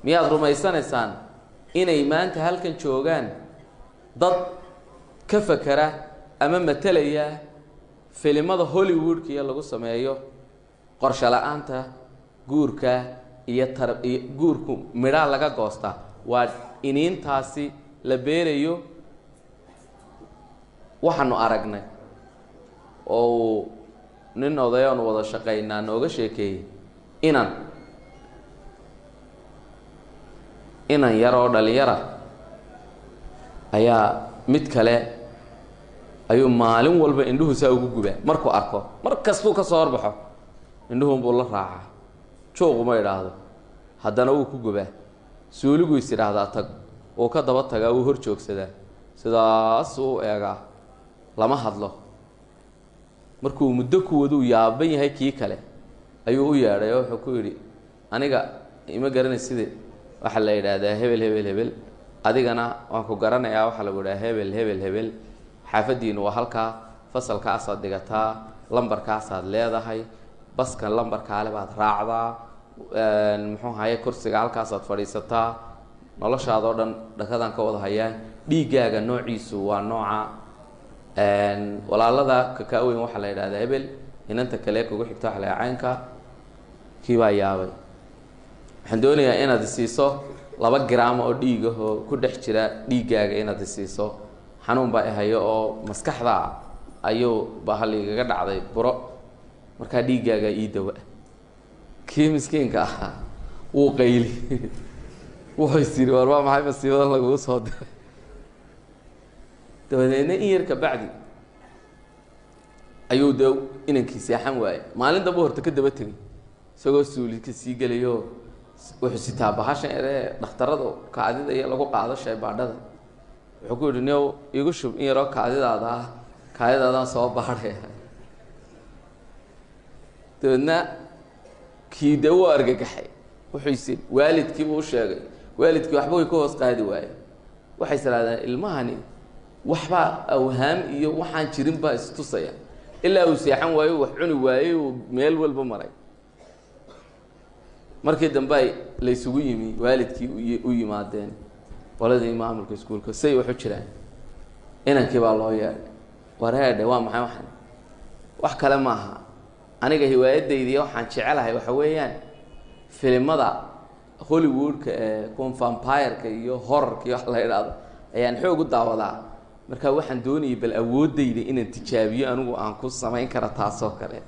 Miyaad rumaysanaysaan inay maanta halkan joogaan dad ka fakera ama matalaya filimada Hollywoodka iyo lagu sameeyo qorshe la-aanta guurka iyo tar iyo guurku midhaa laga goostaa? Waa iniintaasi la beerayo. Waxaanu aragnay oo uu nin odayaanu wada shaqaynaa nooga sheekeeyey inan yar oo dhalinyara ayaa mid kale ayuu maalin walba indhuhu saa ugu gubaa. Markuu arko, mar kastuu ka soo horbaxo, indhuhunbuu la raacaa, juuquma idhaahdo, haddana wuu ku gubaa. Suuliguu is idhaahdaa tag, wuu ka daba tagaa, wuu hor joogsadaa, sidaasuu u eegaa, lama hadlo. Markuu muddo ku waduu yaaban yahay, kii kale ayuu u yeedhay oo wuxuu ku yidhi: "Aniga ima garanay, side waxaa la yidhaahdaa hebel hebel hebel, adigana waan ku garanayaa, waxaa lagu idhaha hebel hebel hebel, xaafaddiinu waa halkaa, fasalkaasaad dhigataa, lambarkaasaad leedahay, baskan lambarkaale baad raacdaa, muxuu ahaye, kursiga halkaasaad fadhiisataa, noloshaadoo dhan dhakadaan ka wada hayaa, dhiiggaaga noociisu waa nooca, walaalada kakaa weyn waxaa la yidhahdaa hebel, inanta kale kugu xigta waxa la yidhaha caynka." Kii baa yaabay. "Waxaan doonayaa inaad isiiso 2 gram oo dhiigahoo ku dhex jira dhiiggaaga, inaad isiiso. Xanuun baa ihayo oo maskaxda ayuu bahal igaga dhacday, buro, markaa dhiiggaaga ii dawa." Kii miskiinka ahaa wuu qayli, wuxuu is yidhi: "War waa maxay masiibadan lagugu soo diray?" Dabadeedna in yar ka bacdi ayuu dee inankii seexan waayey. Maalin dambe horta ka daba tegay isagoo suuli ka sii gelayo, wuxuu sitaa bahashan eree dhakhtarada kaadida iyo lagu qaado shaybaadhada. Wuxuu ku yidhi: "Niow, igu shub in yaroo kaadidaada ah, kaadidaadaan soo baadhaya." Dabeedna kii dee wuu argagaxay, wuxuu is waalidkiibuu u sheegay. Waalidkii waxba way ka hoos qaadi waaye, waxay is idhahdeen ilmahani waxbaa awhaam iyo waxaan jirin baa istusaya, ilaa uu seexan waayo, wax cuni waayey, uu meel walba maray. Markii dambe ay laysugu yimi, waalidkii u yimaadeen, qoladii maamulka iskuulka, say waxu jiraan. Inankii baa loo yeedhay. "Wareedhe, waa maxay waxan?" "Wax kale maaha, aniga hiwaayadaydiiya waxaan jecelahay waxa weeyaan filimada Hollywoodka ee kuwan vampire-ka iyo horrorka iyo wax la idhaahdo ayaan xoog u daawadaa. Marka waxaan doonayay bal awooddayda inaan tijaabiyo, anigu aan ku samayn kara taasoo kale,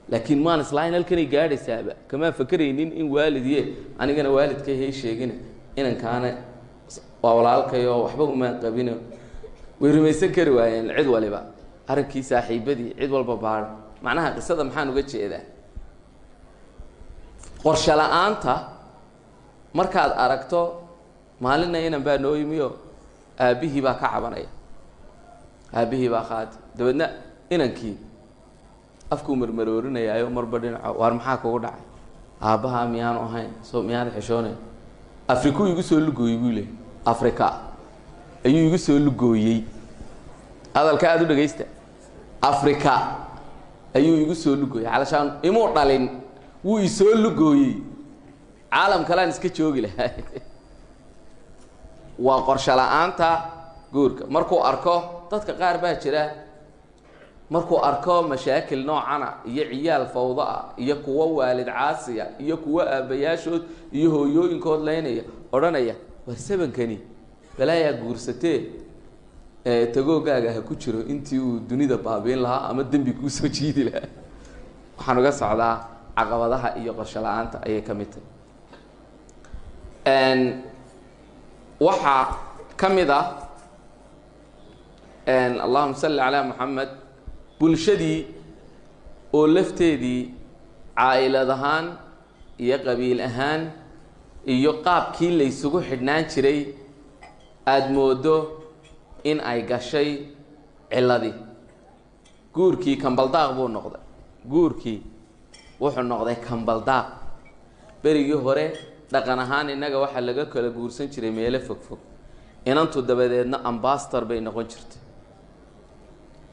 laakiin maan islahayn halkanay gaadhaysaaba, kamaan fakeraynin in waalidiye anigana waalidkay hay sheegina, inankaana waa walaalkayoo waxba umaan qabino." Way rumaysan kari waayeen cid waliba arrinkii, saaxiibadii, cid walba baadha. Macnaha qisada maxaan uga jeedaa? Qorshe la-aanta markaad aragto, maalinna inan baa noo yimiyo, aabbihii baa ka cabanaya, aabbihii baa qaadi. Dabeedna inankii afkuu marmaroorinayaayo marba dhinaco. "Waar, maxaa kugu dhacay? Aabbahaa miyaanu ahayn? Soo miyaanad xishoonay?" "Afrikuu igu soo lugooyey," buu leey, "Afrika ayuu igu soo lugooyey." Hadalka aada u dhegaysta. "Afrika ayuu igu soo lugooyey, calashaan imuu dhalin, wuu isoo lugooyey, caalam kalean iska joogi lahaa." Waa qorshe la-aanta guurka. Markuu arko, dadka qaar baa jira, markuu arko mashaakil noocana iyo ciyaal fawdo ah iyo kuwo waalid caasiya iyo kuwo aabbayaashood iyo hooyooyinkood leynaya, odhanaya: "War, sabankani balaayaa guursatee, tagoogaaga ha ku jiro intii uu dunida baabiin lahaa ama dembi kuusoo jiidi lahaa." Waxaan uga socdaa caqabadaha iyo qorshe la-aanta ayay ka mid tahay. Waxaa ka mid ah, allahuma salli calaa Moxamed, bulshadii oo lafteedii caa'ilad ahaan iyo qabiil ahaan iyo qaabkii laysugu xidhnaan jiray aada moodo in ay gashay cilladii. Guurkii kambaldaaq buu noqday. Guurkii wuxuu noqday kambaldaaq. Berigii hore dhaqan ahaan innaga waxaa laga kala guursan jiray meelo fog fog, inantu dabadeedna ambassador bay noqon jirtay.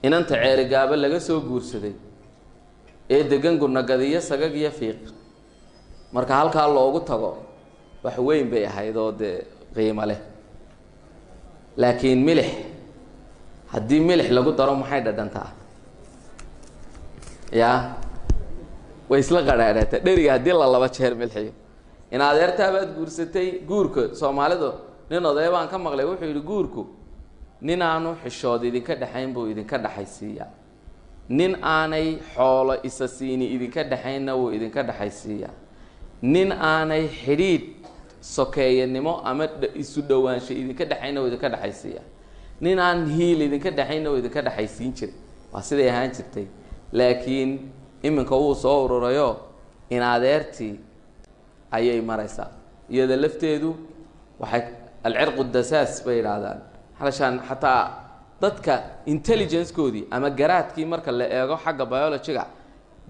Inanta Ceerigaabo laga soo guursaday ee degan Gunagadiyo, Sagag iyo Fiiq, marka halkaa loogu tago Wax weyn bay ahayd oo dee qiimo leh. Laakiin milix, haddii milix lagu daro, maxay dhadhantaa? Ya, way isla qadhaadhaataa. Dheriga haddii la laba jeer milxiyo, in adeertaa baad guursatay. Guurka Soomaalidu, nin odaya baan ka maqlay, wuxuu yidhi: "Guurku nin aanu xishood idinka dhexayn buu idinka dhexaysiiyaa, nin aanay xoolo isa siini idinka dhexaynna wuu idinka dhexaysiiyaa, nin aanay xidhiidh sokeeyanimo ama isu dhowaansho idinka dhexaynna wuu idinka dhexaysiiyaa, nin aan hiil idinka dhexaynna wuu idinka dhexaysiin jiray." Waa siday ahaan jirtay, laakiin iminka wuu soo ururayo, in adeertii ayay maraysaa. Iyada lafteedu waxay alcirqu dasaas bay yidhaahdaan, xalashaan xataa dadka intelligence-koodii ama garaadkii marka la eego xagga biology-ga,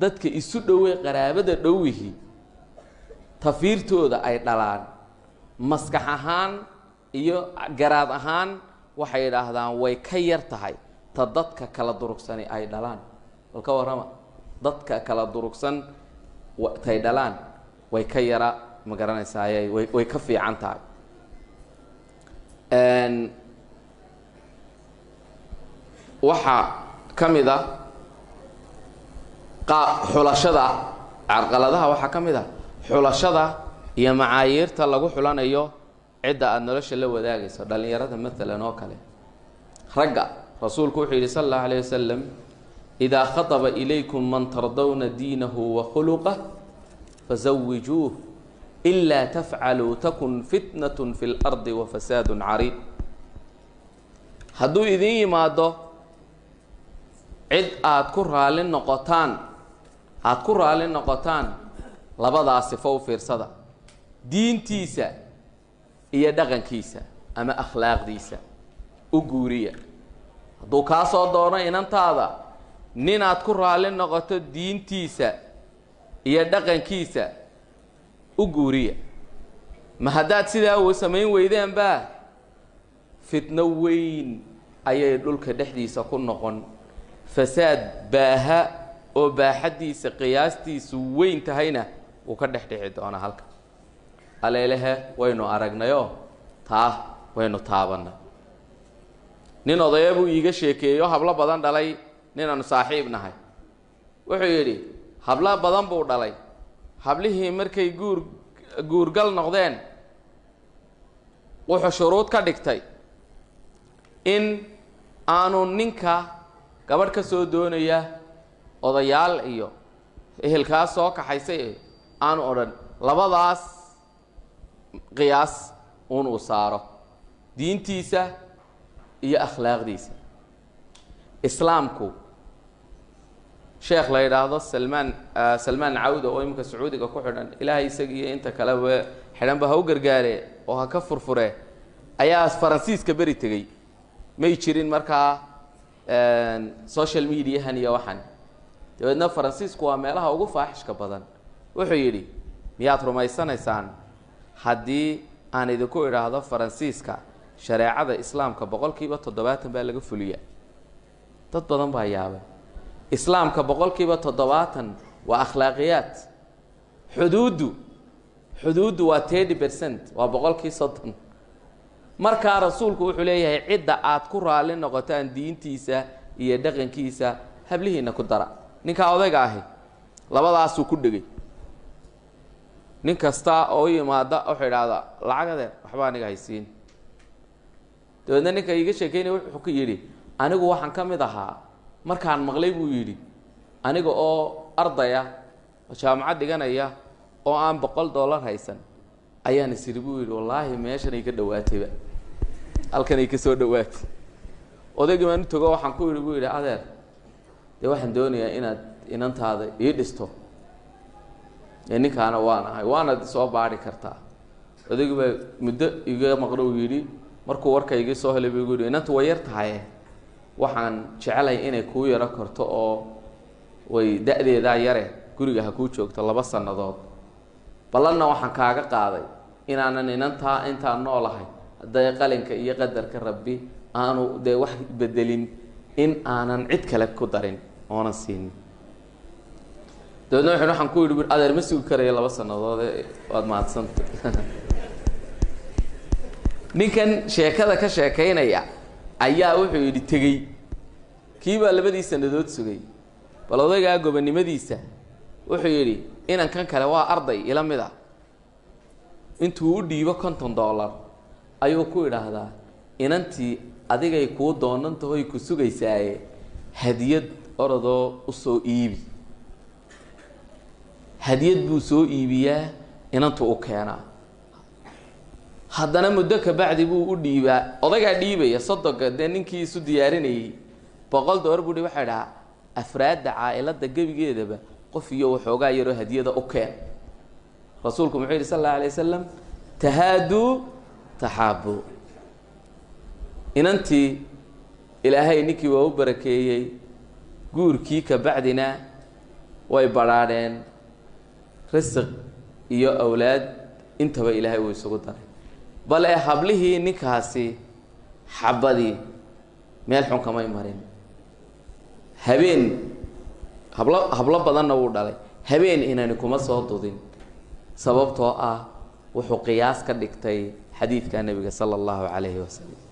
dadka isu dhowey, qaraabada dhowihii, tafiirtooda ay dhalaan maskax ahaan iyo garaad ahaan, waxay yidhaahdaan, way ka yar tahay ta dadka kala durugsani ay dhalaan. Bal ka warrama, dadka kala durugsan tay dhalaan way ka yara, ma garanaysaaye, way ka fiican tahay. Waxaa ka mid a xulashada, carqaladaha waxaa ka mid a xulashada iyo macaayiirta lagu xulanayo cidda aada nolosha la wadaagayso, dhalinyarada maalan oo kale, ragga. Rasuulku wuxuu yidhi sala allahu alayh wasalam: "Idaa khaطba ilaykum man tardawna diinahu wa khuluqah fazawijuuh, ilaa tafcaluu takun fitnat fi اlardi wa fasaadu cariid." Hadduu idin yimaado cid aada ku raali noqotaan, aada ku raali noqotaan, labadaa sifo u fiirsada: diintiisa iyo dhaqankiisa ama akhlaaqdiisa, u guuriya. Hadduu kaa soo doono inantaada ninaad ku raali noqoto diintiisa iyo dhaqankiisa, u guuriya. Ma haddaad sidaa u samayn weydeenba, fitno weyn ayay dhulka dhexdiisa ku noqon, fasaad baaha oo baaxaddiisa qiyaastiisu weyn tahayna wuu ka dhex dhici doonaa halka. Aleelehe, waynu aragnayoo taa waynu taabannay. Nin odaya buu iiga sheekeeyo, hablo badan dhalay, nin aanu saaxiib nahay. Wuxuu yidhi hablo badan buu dhalay. Hablihii markay guurgal noqdeen, wuxuu shuruud ka dhigtay in aanu ninka gabadh ka soo doonaya odayaal iyo ehelkaas soo kaxaysay aanu odhan. Labadaas qiyaas uun uu saaro: diintiisa iyo akhlaaqdiisa. Islaamku, sheekh la yidhaahdo Salmaan Cawda oo iminka Sacuudiga ku xidhan, Ilaahay isaga iyo inta kaleba xidhanba ha u gargaare oo ha ka furfure, ayaa Faransiiska beri tegey. May jirin markaa social mediahan iyo waxan. Dabeedna Faransiisku waa meelaha ugu faaxishka badan. Wuxuu yidhi: "Miyaad rumaysanaysaan haddii aan idinku idhaahdo Faransiiska shareecada Islaamka 70% baa laga fuliya?" Dad badan baa yaabay. Islaamka 70% waa akhlaaqiyaad. Xuduuddu waa 30%, waa 30%. Markaa Rasuulku wuxuu leeyahay: cidda aad ku raalli noqotaan diintiisa iyo dhaqankiisa, hablihiina ku dara. Ninkaa odayga ahi labadaasuu ku dhegay. Nin kasta oo u yimaada wuxuu idhaahdaa: "Lacag adeer, waxba aniga haysiin." Dabeedna ninka iiga sheekeynaya wuxuu ku yidhi: "Anigu waxaan ka mid ahaa markaan maqlay," buu yidhi, "aniga oo ardaya oo jaamacad dhiganaya oo aan $100 haysan ayaan isiri," buu yidhi, "wallaahi meeshanay ka dhawaatayba, halkanay ka soo dhawaatay." "Odaygii baan u tago, waxaan ku yidhi," buu yidhi, "adeer, dee waxaan doonayaa inaad inantaada ii dhisto, ee ninkaana waan ahay, waanaad soo baadhi kartaa." Odaygii baa muddo iga maqlo, uu yidhi. Markuu warka igii soo helay buu igu yidhi: "Inantu way yar tahaye, waxaan jecelahay inay kuu yaro korto oo way da-deedaa yare, guriga ha kuu joogto 2 sannadood. Ballanna waxaan kaaga qaaday inaanan inantaa intaan noolahay, hadday qalinka iyo qadarka Rabbi aanu dee wax bedelin, in aanan cid kale ku darin oonan siinin." Dabeedna wuxu waxaan ku yidhi: "Adeer, ma sugi karayo 2 sannadoode, waad mahadsanta." Ninkan sheekada ka sheekaynaya ayaa wuxuu yidhi tegey, kiibaa labadii sannadood sugay. Bal odaygaa gobonnimadiisa wuxuu yidhi inankan kale waa arday ila mid ah, intuu u dhiibo $50 ayuu ku idhaahdaa inantii adigay kuu doonantahoy ku sugaysaaye hadiyad orodoo usoo iibi. Hadiyad buu soo iibiyaa, inantu u keenaa. Haddana muddo kabacdi buu u dhiibaa, odaygaa dhiibaya soddonka, dee ninkii isu diyaarinayey $100 buu hi. Waxaa dhahaa afraadda caa'iladda gebigeedaba qof iyo waxoogaa yaroo hadiyada u keen. Rasuulku muxuu yidhi sal allahu alay wasalam? Tahaaduu taxaabuu. Inantii ilaahay ninkii waa u barakeeyey, guurkii kabacdina way badrhaadheen, risiq iyo awlaad intaba ilaahay uu isugu daray. Bale hablihii ninkaasi xabadii meel xun kamay marin. Habeen hablo hablo badanna wuu dhalay, habeen inani kuma soo dudin, sababtoo ah wuxuu qiyaas ka dhigtay xadiidka nebiga sala allahu calayhi wasalam.